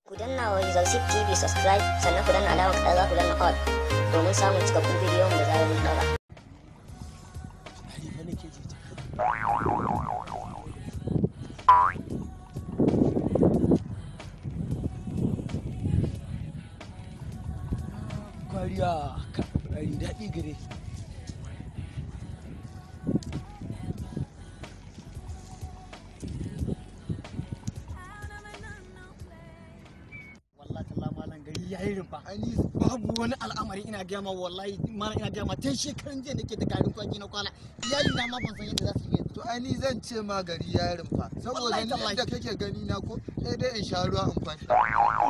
Ku danna wa Yusuf TV subscribe sannan ku danna alamar ƙararrawa ku danna all domin samun cikakkun bidiyon da zarar mun ɗaura. Kwariya ka daɗi gare. Yayi rumfa Ani babu wani al'amari ina gaya ma wallahi malam ina gaya ma tun shekaran jiya nake da garin kwaki na kwana iyali na ma ban san yadda za su yi. To ai ni zan ce ma gari ya rumfa saboda Wallahi ni tallahi. yadda kake gani na ko sai dai in sha ruwa in kwanta.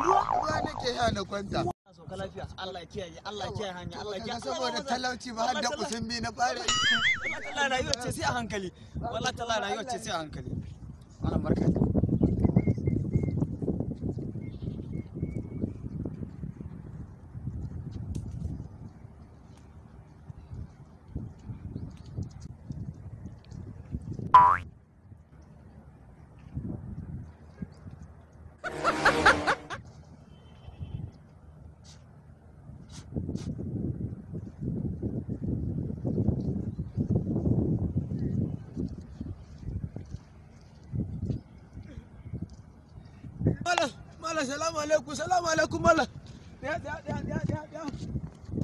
Ruwa? Ruwa nake sha na kwanta. Sauka lafiya, Allah ya kiyaye, Allah ya kiyaye hanya, Allah ya kiyaye. Saboda talauci ba har da kusurmi na fara. Wallahi tallahi rayuwar ce sai a hankali. Wallahi tallahi rayuwar ce sai a hankali. Malam barka. Malam, malam salamu alaikum, salamu alaikum malam. Daya, daya, daya, daya, daya, daya.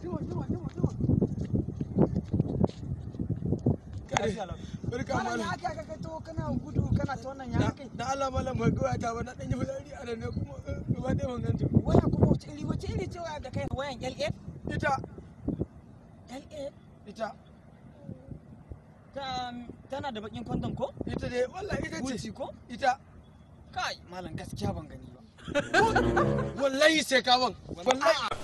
Jima, jima, jima, jima. Kare, barka Malam malam. ya aka aka kai to kana gudu kana ta wannan ya aka Da Allah malam ban ga wayata ba na dan yi fitsari a nan ne kuma gaba ɗaya ban ganta. waya kuma wace iri ce waya da kai wayan LA? Ita, LA ita, ta tana da bakin kwandon ko? ita dai wallahi ita ce. Gucci ko? Ita. Kai malam gaskiya ban gani ba. Wallahi sai ka ban. Wallahi.